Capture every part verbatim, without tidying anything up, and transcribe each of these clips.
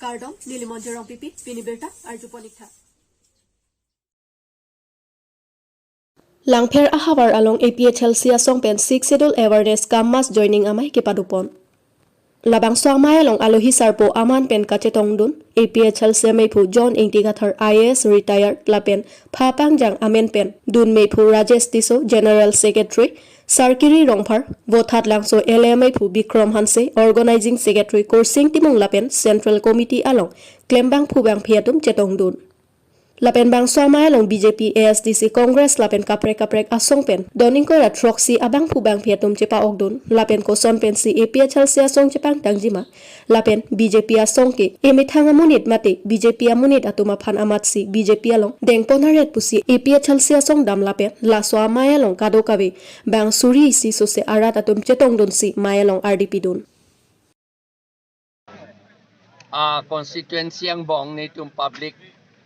Kardom, neli Monjir Rongpipi, pini birta arjupon ik tha. Langpher ahavar along A P H L C asong pen Sixth Schedule Awareness cum Mass Joining amei kepadopon. Labangso amei along alohi sarpo aman pen kachetongdun A P H L C ameiphu John Ingti Kathar I A S retired lapen pha pangjang amen pen dun meiphu Rajesh Tisso, General Secretary, Sarkiri Rongphar, Vothatlangso L A ameiphu Bikram Hanse, Organizing Secretary Kursing Timung lapen Central Committee along klembangphu bangphi atum chetongdun. Lapen bangso amei along B J P, A S D C, Congress lapen kaprek kaprek asong pen don ingkoi ra throksi abangphu bangphi atum chepa-okdun. Lapen koson pensi A P H L C asong chepangtangji ma, lapen B J P asong ke emethang amonit mate B J P amonit atum aphan amatsi B J P along dengpon aret pusi A P H L C asong dam lapen laso amei along kadokave bang suri isi sose arat atum chetongdunsi mei along ardi pidun. A constituency angbong netum public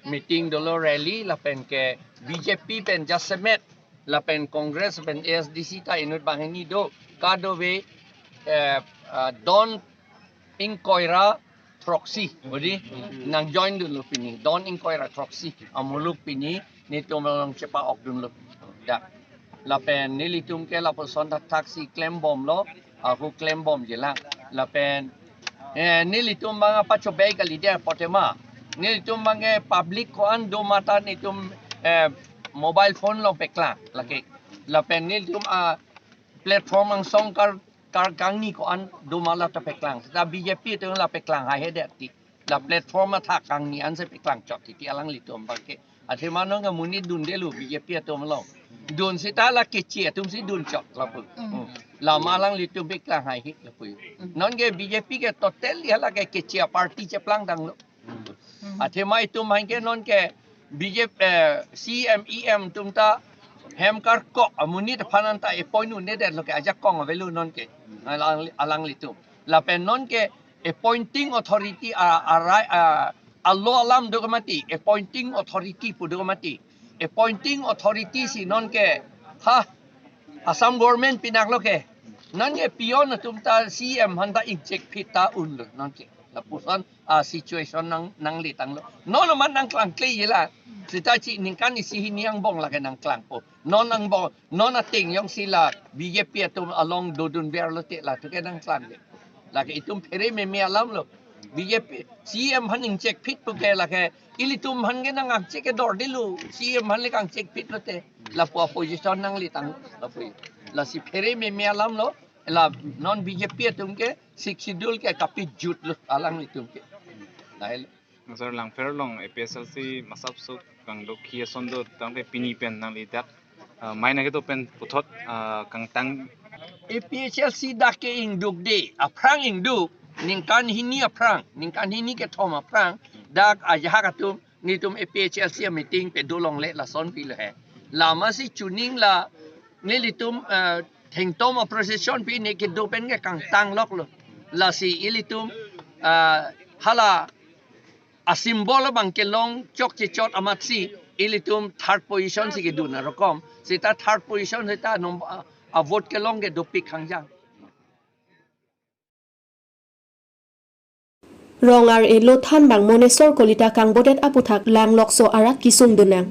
meeting dolo, rally lapen ke B J P pen jasemet lapen Congress pen A S D C ta inut banghini do, kadokave, eh, ah, don ingkoi ra throksi, bodi nang join dunlo pini, don ingkoi ra throksi amuluk pini netum along chepa-okdunlo. Dak. Lapen nelitum ke lapuson thakthak si klembomlo, ahut klembomjilang. Lapen, eh, nelitum bang apachobei kalidet apot tema. Nelitum bang ke public ko-an do mata netum, eh, mobile phone along peklang lake. Lapen nelitum a platform angsong kar, kar kangni ko-an do ma la ta peklang. Seta B J P atum la peklang haihedet ti. La platform athak kangni ansi peklang chot ti, ti alanglitum bang ke. Athema non ke monit dundelo B J P atum along. Dun seta la keche atumsi dun chot lapu. Hmm. Lama alanglitum peklang haihe lapu. Non ke B J P ke totally hala ke keche party cheplang tanglo. Athema itum hang ke non ke B J P, eh, C M, E M atum ta hem karkok amonit aphan anta appoint un-edetlo ke ajakong avelo non ke. Alang, alanglitum. Lapen non ke appointing authority a, a, a, alo alam do ke mati, appointing authority pu do ke mati. Appointing authority si non ke, ha, Assam government pinaklo ke. Non ke peon atum ta C M aphan ta inchek phit ta unlo non ke. Lapuson a situation nang, nangletanglo. Non amat nangklangkle ila. Seta chi ningkan isi hini angbong lake nangklangpo. Non angbong, non ateng jongsi la B J P atum along dodun verlo te la tu ke nangklangle. Lake itum phere meme alamlo. B J P, C M aphan inchek phit pu ke lake ilitum aphan ke nang angchek kedordelo. C M aphan le kangchek phitlo te. Lapu opposition nangletang lapu. Lasi phere meme alamlo. La non B J P atum ke Sixth Schedule ke kapejutlo alanglitum ke. Lahai. Sir, Langpher along A P H L C masap suk kangdukhi ason do tangte pini pen nangli dak, ah, mei nangkedo pen puthot, ah, kangtang. A P H L C dak ke ingdukde, aphrang ingduk, ningkan hini aphrang, ningkan hini kethom aphrang, dak ajahak atum, netum A P H L C meeting pado longle lason pilo he. Lama si chuning la, nelitum, eh, thengtom a procession pi ne kedo pen ke kangtang loklo. Lasi ilitum, eh, hala a symbol abang kelong chokche chot amatsi ilitum third position si kedun arokom. Seta third position seta nom, a, a vote kelong ke dopik hangjang. Rong-ar-e lo Thanbang Monesor Kolita kangbodet aputhak langlokso arat kisung dun nang.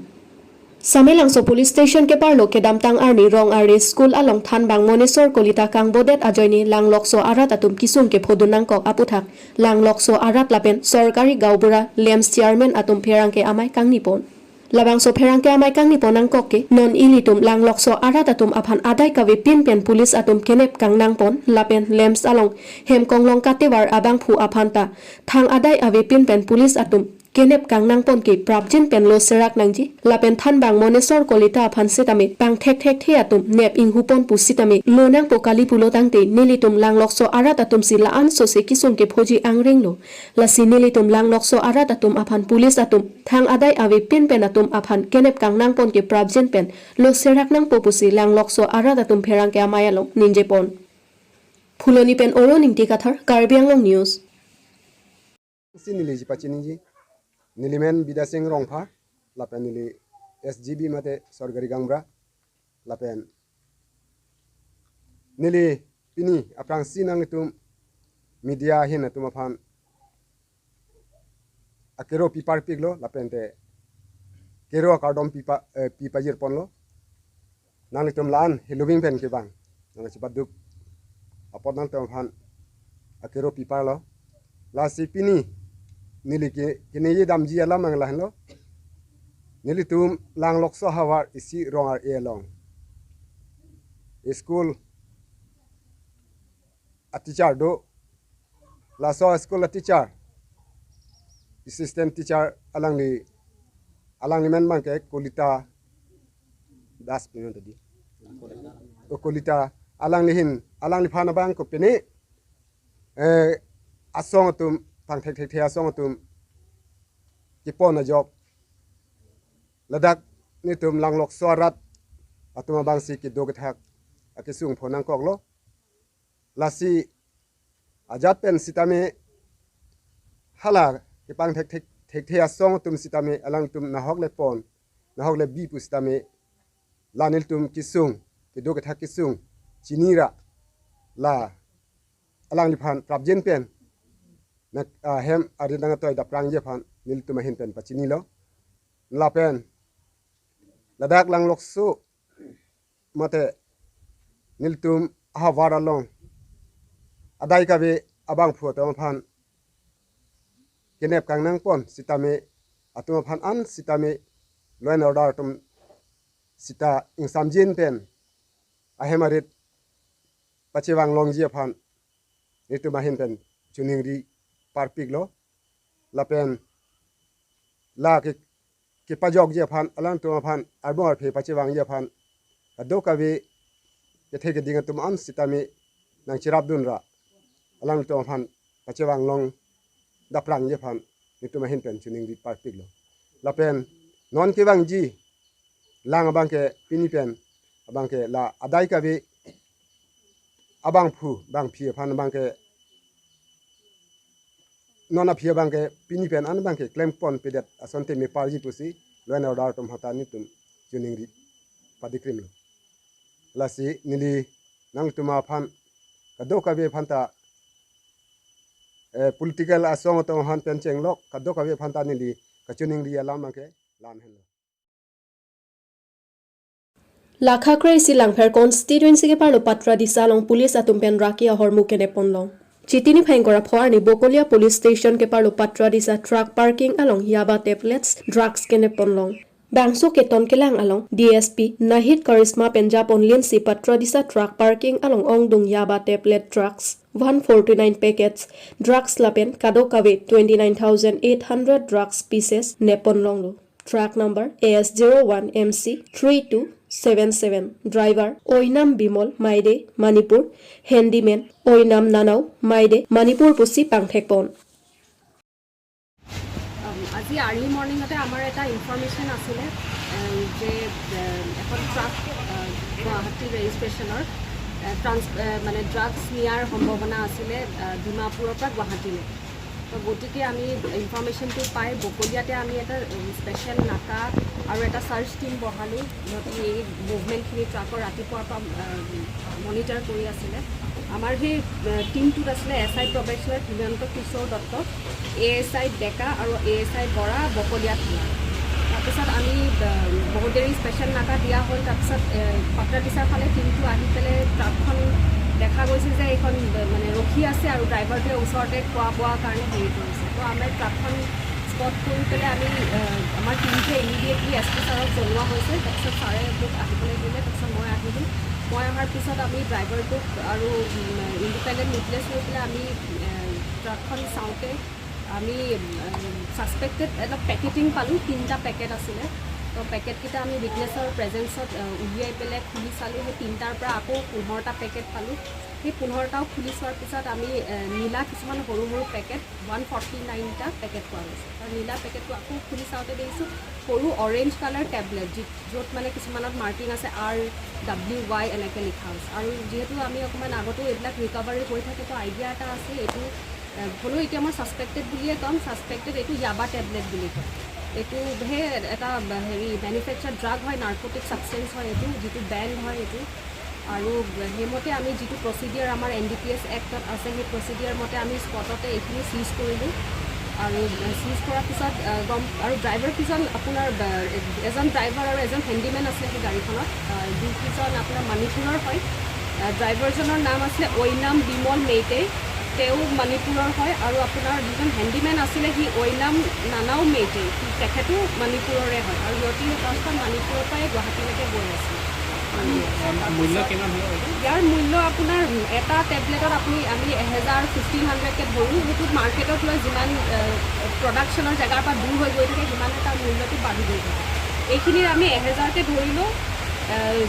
Samelangso Police Station keparlo kedamtang arni Rong-ar-e School along Thanbang Monesor Kolita kangbodet ajoine langlokso arat atum kisung kephodun nangkok aputhak langlokso arat lapen sorkari gaonbura LAMPS chairman atum pherangke amei kangnipon. Labangso pherangke amei kangnipon nangkok ke, non ilitum langlokso arat atum aphan adai kavepin pen police atum kenep kangnangpon, lapen LAMPS along hem konglong katevar abangphu aphan ta thang adai avepin pen police atum kenep kangnangpon ke prapjin pen lo serak nangji, lapen Thanbang Monesor Kolita aphan setame pangthek thekthe atum nep inghupon pusitame lo nangpo kali pulo tangte nelitum langlokso arat atum si la-an sose kisung kephoji angrenglo. Lasi nelitum langlokso arat atum aphan police atum thang adai avepin pen atum aphan kenep kangnangpon ke prapjin pen lo serak nangpo pusi langlokso arat atum pherangke amei along ningjepon. Phuloni pen Oro Ningti Kathar, Karbi Anglong News. Si neli ji pachiniji, neli men Bidya Sing Rongphar, lapen neli S G B mate sorkari gaonbura, lapen neli pini aphrangsi nangtum media ahin atum aphan akero piparpiklo, lapente kero akardom pipa, eh, pipajirponlo. Nanglitum la-an heloving pen kevang nangchepaduk apot nangtum aphan akero piparlo. Lasi pini neli ke, keningje damji alam ang lahenlo. Nelitum Langlokso ahavar isi rong ar-e along school a teacher do. Laso school a teacher, assistant teacher alangli, alangli men abangke Kolita Das pu tadi. O Kolita alangli ahin, alangliphan abang kopine, eh, asong atum, pangthekthekthe asong atum kepon ajok, ladak netum Langlokso arat atum abangsi kedo kethak akesung pho nangkoklo. Lasi ajat pen sitame hala kepangthekthek, thekthe asong atum sitame alangtum nahok le pon, nahok le bi pu sitame la nelitum kesung, kedo kethak kesung chinira, la alangliphan prapjin pen na, ah, hem arit nangtoi daprangji aphan nelitum ahin pen pachinilo. Lapen ladak Langlokso mate nelitum ahavar along adai kave abangphu atum aphan kenep kangnangpon sitame, atum aphan an sitame law and order atum sita ingsamjin pen ahem arit pachevanglongji aphan nelitum ahin pen choningri parpiklo. Lapen la ke, kepajokji aphan, alangtum aphan arbong arphe pachevangji aphan kadokave kethe keding atum an sitame nangcherapdunra alangtum aphan pachevanglong daprangji aphan nelitum ahin pen choningri parpiklo. Lapen non kevangji lang abangke pini pen abangke la adai kave abangphu bangphi aphan abangke non aphi abangke pini pen an abangke klemponpedet asonte meparji pusi law and order atum hatta nelitum choningri padikrimlo. Lasi neli nangtum aphan kadokave aphanta, eh, political asong atum aphan pen chenglok kadokave aphanta neli kachoningri alam abangke la-an henlo. Lakha kre-isi Langpher constituency keparlo Patradisa along police atum pen raki ahormu kenepponlong. Chiti niphai ingkoi ra pho arni Bokolia police station keparlo Patradisa truck parking along yaba tablets, drugs kenepponlong. Bangso keton kelang along D S P Nahid Karishma pen japonlinsi Patradisa truck parking along ongdung yaba tablet, drugs one forty-nine packets, drugs lapen kadokave twenty-nine thousand eight hundred drugs pieces nepponlonglo. Truck number A S zero one M C three two seven seven. Driver Oinam Bimol, Maide, Manipur. Handyman Oinam Nanao, Maide, Manipur pusi pangthekpon. উম, আজি আৰ্লি মৰ্ণিঙতে আমাৰ এটা ইনফৰমেশ্যন আছিলে, উম, যে, উম, এখন ট্ৰাক, উম, গুৱাহাটী ৰেল ষ্টেচনৰ, উম, ট্ৰান্স-, উম, মানে ড্ৰাগছ নিয়াৰ সম্ভাৱনা আছিলে, উম, ডিমাপুৰৰ পৰা গুৱাহাটীলৈ। তো গতিকে আমি ইনফৰমেশ্যনটো পাই বকলিয়াতে আমি এটা, উম, স্পেচিয়েল নাকা আৰু এটা চাৰ্চ টিম বহালোঁ। সিহঁতি এই মুভমেণ্টখিনি ট্ৰাকৰ ৰাতিপুৱাৰ পৰা, উম, মনিটৰ কৰি আছিলে। আমাৰ সেই, উম, টিমটোত আছিলে এছ আই প্ৰবেশনাৰ হিমন্ত কিশোৰ দত্ত, এ এছ আই ডেকা আৰু এ এছ আই বৰা বকলিয়া থানা। তাৰপিছত আমি, উম, বহুত দেৰি স্পেচিয়েল নাকা দিয়া হ'ল। তাৰপিছত, এ, পাট্ৰাদিছাৰ ফালে টিমটো আহি পেলাই ট্ৰাকখন দেখা গৈছে যে এইখন, উম, মানে ৰখি আছে আৰু ড্ৰাইভাৰটোৱে ওচৰতে খোৱা বোৱাৰ কাৰণে হেৰি কৰিছে। তো আমাৰ ট্ৰাকখন স্পট কৰি পেলাই আমি, এ, আমাৰ টিমটোৱে ইমিডিয়েটলি এছ পি ছাৰক জনোৱা হৈছে। তাৰপিছত ছাৰে মোক আহিবলৈ দিলে, তাৰপিছত মই আহিলোঁ। মই অহাৰ পিছত আমি ড্ৰাইভাৰটোক আৰু, উম, ইণ্ডিপেণ্ডেণ্ট উইটনেছ লৈ পেলাই আমি, এ, ট্ৰাকখন চাওঁতে আমি, এ, ছাছপেক্টেড এটা পেকেটিং পালোঁ, তিনিটা পেকেট আছিলে। তো পেকেটকেইটা আমি উইটনেছৰ প্ৰেজেঞ্চত, এ, উলিয়াই পেলাই খুলি চালোঁ। সেই তিনিটাৰ পৰা আকৌ পোন্ধৰটা পেকেট পালোঁ। সেই পোন্ধৰটাও খুলি চোৱাৰ পিছত আমি, এ, নীলা কিছুমান সৰু সৰু পেকেট, ওৱান ফৰ্টি নাইনটা পেকেট পোৱা গৈছে। আৰু নীলা পেকেটটো আকৌ খুলি চাওঁতে দেখিছোঁ সৰু অৰেঞ্জ কালাৰ টেবলেট, যি, য'ত মানে কিছুমানত মাৰ্কিং আছে আৰ ডাব্লিউ ৱাই এনেকৈ লিখা হৈছে। আৰু যিহেতু আমি অকণমান আগতেও এইবিলাক ৰিকভাৰী কৰি থাকে, তো আইডিয়া এটা আছে এইটো, এ, হ'লেও এতিয়া মই ছাছপেক্টেড বুলিয়ে ক'ম, ছাছপেক্টেড এইটো য়াবা টেবলেট বুলি কয়। এইটো সেই এটা, হেৰি, মেনুফেকচাৰ ড্ৰাগ হয়, নাৰ্কটিক ছাবষ্টেঞ্চ হয় এইটো, যিটো বেণ্ড হয় এইটো। আৰু সেইমতে আমি যিটো প্ৰচিডিয়াৰ আমাৰ এন ডি পি এছ এক্টত আছে, সেই প্ৰচিডিয়াৰ মতে আমি স্পটতে এইখিনি চিজ কৰিলোঁ। আৰু চিজ কৰাৰ পিছত আহ, গম আৰু ড্ৰাইভাৰ কিজন আপোনাৰ আহ, এজন ড্ৰাইভাৰ আৰু এজন হেণ্ডিমেন আছিলে সেই গাড়ীখনত। আহ, দুইজন আপোনাৰ মণিপুৰৰ হয়। আহ, ড্ৰাইভাৰজনৰ নাম আছিলে ঐনাম বিমল মেইতেই, তেওঁ মণিপুৰৰ হয়। আৰু আপোনাৰ যিজন হেণ্ডিমেন আছিলে, সি ঐনাম নানাও মেইতেই, সি তেখেতো মণিপুৰৰে হয়। আৰু সিহঁতি পাঁচখন মণিপুৰৰ পৰাই গুৱাহাটীলৈকে গৈ আছে। মূল্য কিমান হ'ব বাইদেউ? ইয়াৰ মূল্য আপোনাৰ এটা টেবলেটত আপুনি আমি এহেজাৰ ফিফটিন হাণ্ড্ৰেডকৈ ধৰোঁ। সেইটো মাৰ্কেটত লৈ যিমান প্ৰডাকশ্যনৰ জেগাৰ পৰা দূৰ হৈ গৈ থাকে, সিমানে তাৰ মূল্যটো বাঢ়ি গৈ থাকে। এইখিনিৰ আমি এহেজাৰকৈ ধৰিলোঁ,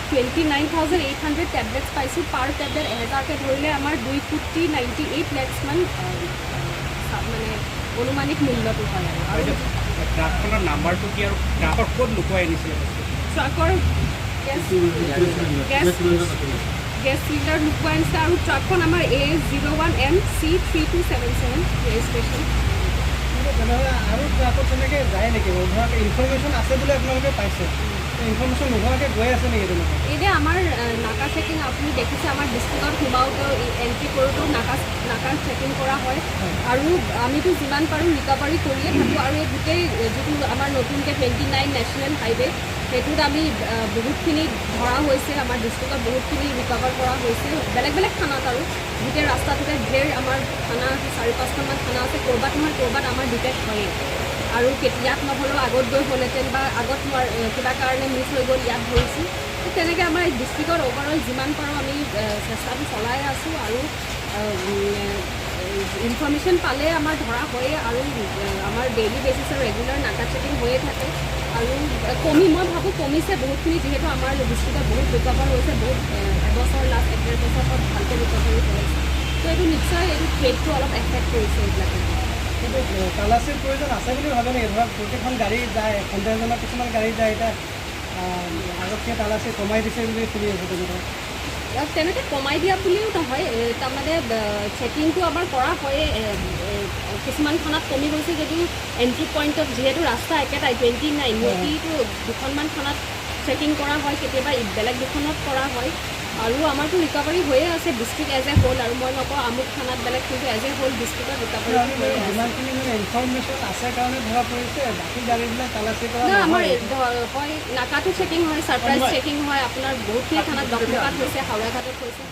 twenty nine thousand eight hundred tablets পাইছোঁ। পাৰ টেবলেট এহেজাৰকৈ ধৰিলে আমাৰ দুই কোটি নাইণ্টি এইট লেক্সমান আহ, আহ, মানে অনুমানিক মূল্যটো হয় আৰু আৰু বাইদেউ, ট্ৰাকখনৰ নাম্বাৰটো কি আৰু ট্ৰাকত ক'ত লুকুৱাই আনিছিলে বস্তু? ট্ৰাকৰ গেছ গেছ গেছ চিলিণ্ডাৰ লুকুৱাই আনিছে আৰু ট্ৰাকখন আমাৰ A zero' one N C three two seven seven registration. কিন্তু তেনেহ'লে আৰু ট্ৰাকত তেনেকৈ যায় নেকি বাৰু? ধৰক ইনফৰমেশ্যন আছে বুলি আপোনালোকে পাইছে, ইনফৰমেশ্যন নোহোৱাকৈ গৈ আছে নেকি তেনেকৈ? এতিয়া আমাৰ আহ, নাকা চেকিং আপুনি দেখিছে, আমাৰ ডিষ্ট্ৰিক্টত সোমাওঁতেও এণ্ট্ৰি কৰোঁতেও নাকা নাকা চেকিং কৰা হয়। আৰু আমিতো যিমান পাৰোঁ ৰিকভাৰী কৰিয়ে থাকোঁ। আৰু এই গোটেই আহ, যিটো আমাৰ নতুনকৈ টুৱেণ্টি নাইন নেশ্যনেল হাইৱে, সেইটোত আমি আহ, বহুতখিনি ধৰা হৈছে, আমাৰ ডিষ্ট্ৰিক্টত বহুতখিনি ৰিকভাৰ কৰা হৈছে বেলেগ বেলেগ থানাত। আৰু গোটেই ৰাস্তাটোতে ঢেৰ আমাৰ থানা আছে, চাৰি পাঁচখনমান থানা আছে, ক'ৰবাত নহয় ক'ৰবাত আমাৰ ডিটেক্ট হয়েই। আৰু কেতি- ইয়াত নহ'লেও আগত গৈ হ'লহেঁতেন বা আগত নোৱাৰ আহ, কিবা কাৰণে মিছ হৈ গ'ল, ইয়াত ধৰিছোঁ। ঠিক তেনেকৈ আমাৰ এই ডিষ্ট্ৰিক্টত অভাৰঅল যিমান পাৰোঁ আমি আহ, চেষ্টাটো চলাই আছোঁ। আৰু ইনফৰমেশ্যন পালে আমাৰ ধৰা হয়েই আৰু আহ, আমাৰ ডেইলি বেচিছত ৰেগুলাৰ নাকা চেকিং হৈয়ে থাকে। আৰু আহ, কমি মই ভাবোঁ কমিছে বহুতখিনি, যিহেতু আমাৰ ডিষ্ট্ৰিক্টত বহুত ৰিকভাৰ হৈছে, বহুত আহ, এবছৰ লাষ্ট এক ডেৰ বছৰ পৰা ভালকৈ ৰিকভাৰী হৈ আছে। তো এইটো নিশ্চয় এইটো ট্ৰেডটো অলপ এফেক্ট কৰিছে এইবিলাকে। কিন্তু এ, তালাচীৰ প্ৰয়োজন আছে বুলি ভাবে নেকি? ধৰক প্ৰতিখন গাড়ী যায়, সন্দেহজনক কিছুমান গাড়ী যায়, এতিয়া আহ, আৰক্ষীয়ে তালাচী কমাই দিছে বুলি শুনি আছোঁ তেনেকৈ। ইয়াত তেনেকে কমাই দিয়া বুলিও নহয়, এ, তাৰমানে চেকিংটো আমাৰ কৰা হয়ে। এ, এ, কিছুমান থানাত কমি গৈছে যদিও এণ্ট্ৰি পইণ্টত যিহেতু ৰাস্তা একেটাই টুৱেণ্টি নাইন, হয়। সিহঁতিতো দুখনমান থানাত চেকিং কৰা হয়, কেতিয়াবা ই- বেলেগ দুখনত কৰা হয়। আৰু আমাৰতো ৰিকভাৰী হৈয়ে আছে ডিষ্ট্ৰিক্ট এজ এ হ'ল। আৰু মই নকওঁ আমুক থানাত বেলেগ, কিন্তু এজ এ হ'ল ডিষ্ট্ৰিক্টত ৰিকভাৰী আমি হৈয়ে মানে আছে। যিমানখিনি মানে ইনফৰমেশ্যন আছে কাৰণে ধৰা পৰিছে, বাকী গাড়ীবিলাক তালাচী কৰা না, আমাৰ নহয়। ধৰ- হয়, নাকাটো চেকিং হয়, ছাৰপ্ৰাইজ চেকিং হয়, আপোনাৰ বহুতখিনি থানাত ডকমকাত হৈছে, হাওৰাঘাটত হৈছে।